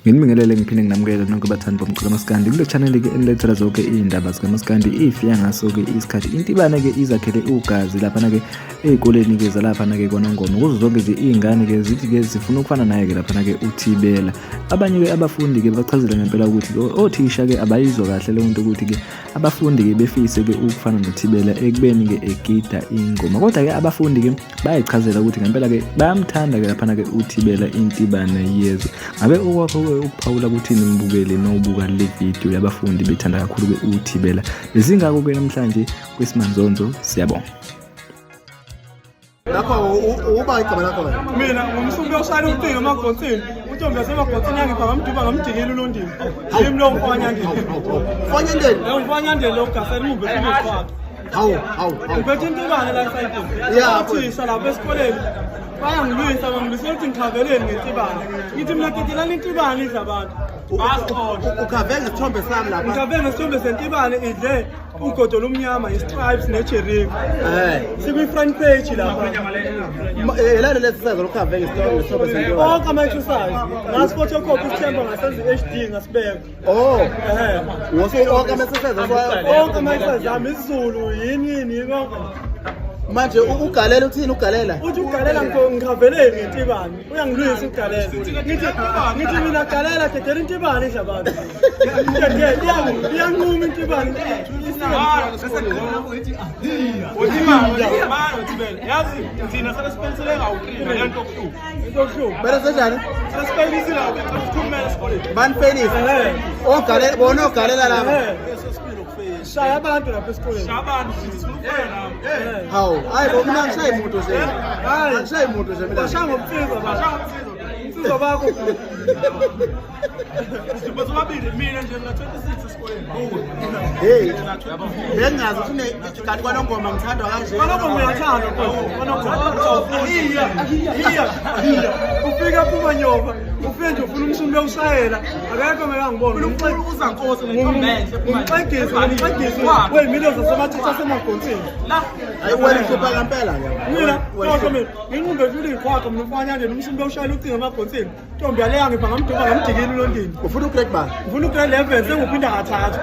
Nginibingelele ngiphinde nginamukele nonke bathandi bomculo kamaskandi kule channel-ke enilethela zonke iy'ndaba zikamaskandi ifika ngaso-ke isikhathi. Intibane-ke izakhele ugazi laphana-ke ey'koleni-ke zalaphana-ke kwaNongoma kuzo zonke nje iy'ngane-ke zithi-ke zifuna ukufana naye-ke laphana-ke uThibela. Abanye-ke abafundi-ke bachazile ngempela ukuthi othisha-ke abayizwa kahle leyo nto ukuthi-ke abafundi-ke befise-ke ukufana noThibela ekubeni-ke egida ingoma. Kodwa-ke abafundi-ke bayayichazela ukuthi ngempela-ke bayamthanda-ke laphana-ke uThibela Intibane yezwe. Ngabe okwakho-ke ukuphawula kuthini mbukeli mawubuka le video yabafundi bethanda kakhulu-ke uThibela. Bezingako-ke namhlanje kwisimanzonzo, siyabonga. Lapho uba igama lakho wena. Mina ngumsumbi oshayela ucingo emagonsini. Untombi yasemagonsini yangipha ngamduba ngamdikela ulondini. Yimi lo mfanyandeni. Mfanyandeni? Lo mfanyandeni lo gasela umumbe esikhwakhe. Hawu, hawu, hawu. Ngiphethe intibane la esayidini. Yeah. Othisha lapha esikoleni bayangilwisa bangilwisa ukuthi ngikhaveleni ngentibane. Ngithi mina dedelani intibane idla abantu. Basixosha. Ukhave ngesithombe sami lapha. Ngikhavele ngesithombe sentibane idle ugodo lomnyama i-stripes ne-jericho. Eh. Sikwi-front page lapha. Elale lesi size lokhave ngesithombe sentibane. Onke ama-exercise. Ngasi-photocopy isithemba ngasenza i-HD ngasibeka. Oh. Ehhe. Wose onke ama-exercise Onke ama-exercise ami isiZulu yini yini konke. Manje ugalela uthini ugalela? Uthi ugalela ngikhaveleni ngentibane. Uyangilwisa ugalela. Ngithi mina galela dedela intibane idla abantu. Dedela iyanquma intibane. Yazi thina sesipensele ngawu-3 lento okuhlupha. Into okuhlupha. Bese senjani? Sesipeyisile ukuthumela esikoleni. Banifeyilise. Ogalela bona ogalela laba. Shaya abantu lapha esikoleni. Shaya abantu sifuna ukufana nabo. Hawu, hayi bo mina angishayi muntu nje. Hayi. Angishayi muntu nje mina. Bashaya ngomsizo ba. Bashaya ngomsizo. Umsizo bakho. Sibotho babili mina nje mina 26 esikoleni. Hey. Bengazi ukuthi une kanti kwaNongoma ngithandwa kanje. KwaNongoma uyathandwa kwaNongoma. Iya, iya, iya. Ufika phuma nyoba. Ufike nje ufuna umshini bewushayela. Akekho ngeke angibone. Uza nkosi nentombenhle. Ngumxegisi, ngumxegisi wey'milo zasematshitshi asemagonsini. La. Hayi wena uhlupha ngempela ke. Mina, kodwa mina, nginqumbe vile ikhwakha mina umfanyana umshini bewushayela ucingo emagonsini. Ntombi yaleya ngipha ngamduba ngamdikile ulondini. Ufuna ugrade bani? Ngifuna ugrade 11 senguphinda kathathu.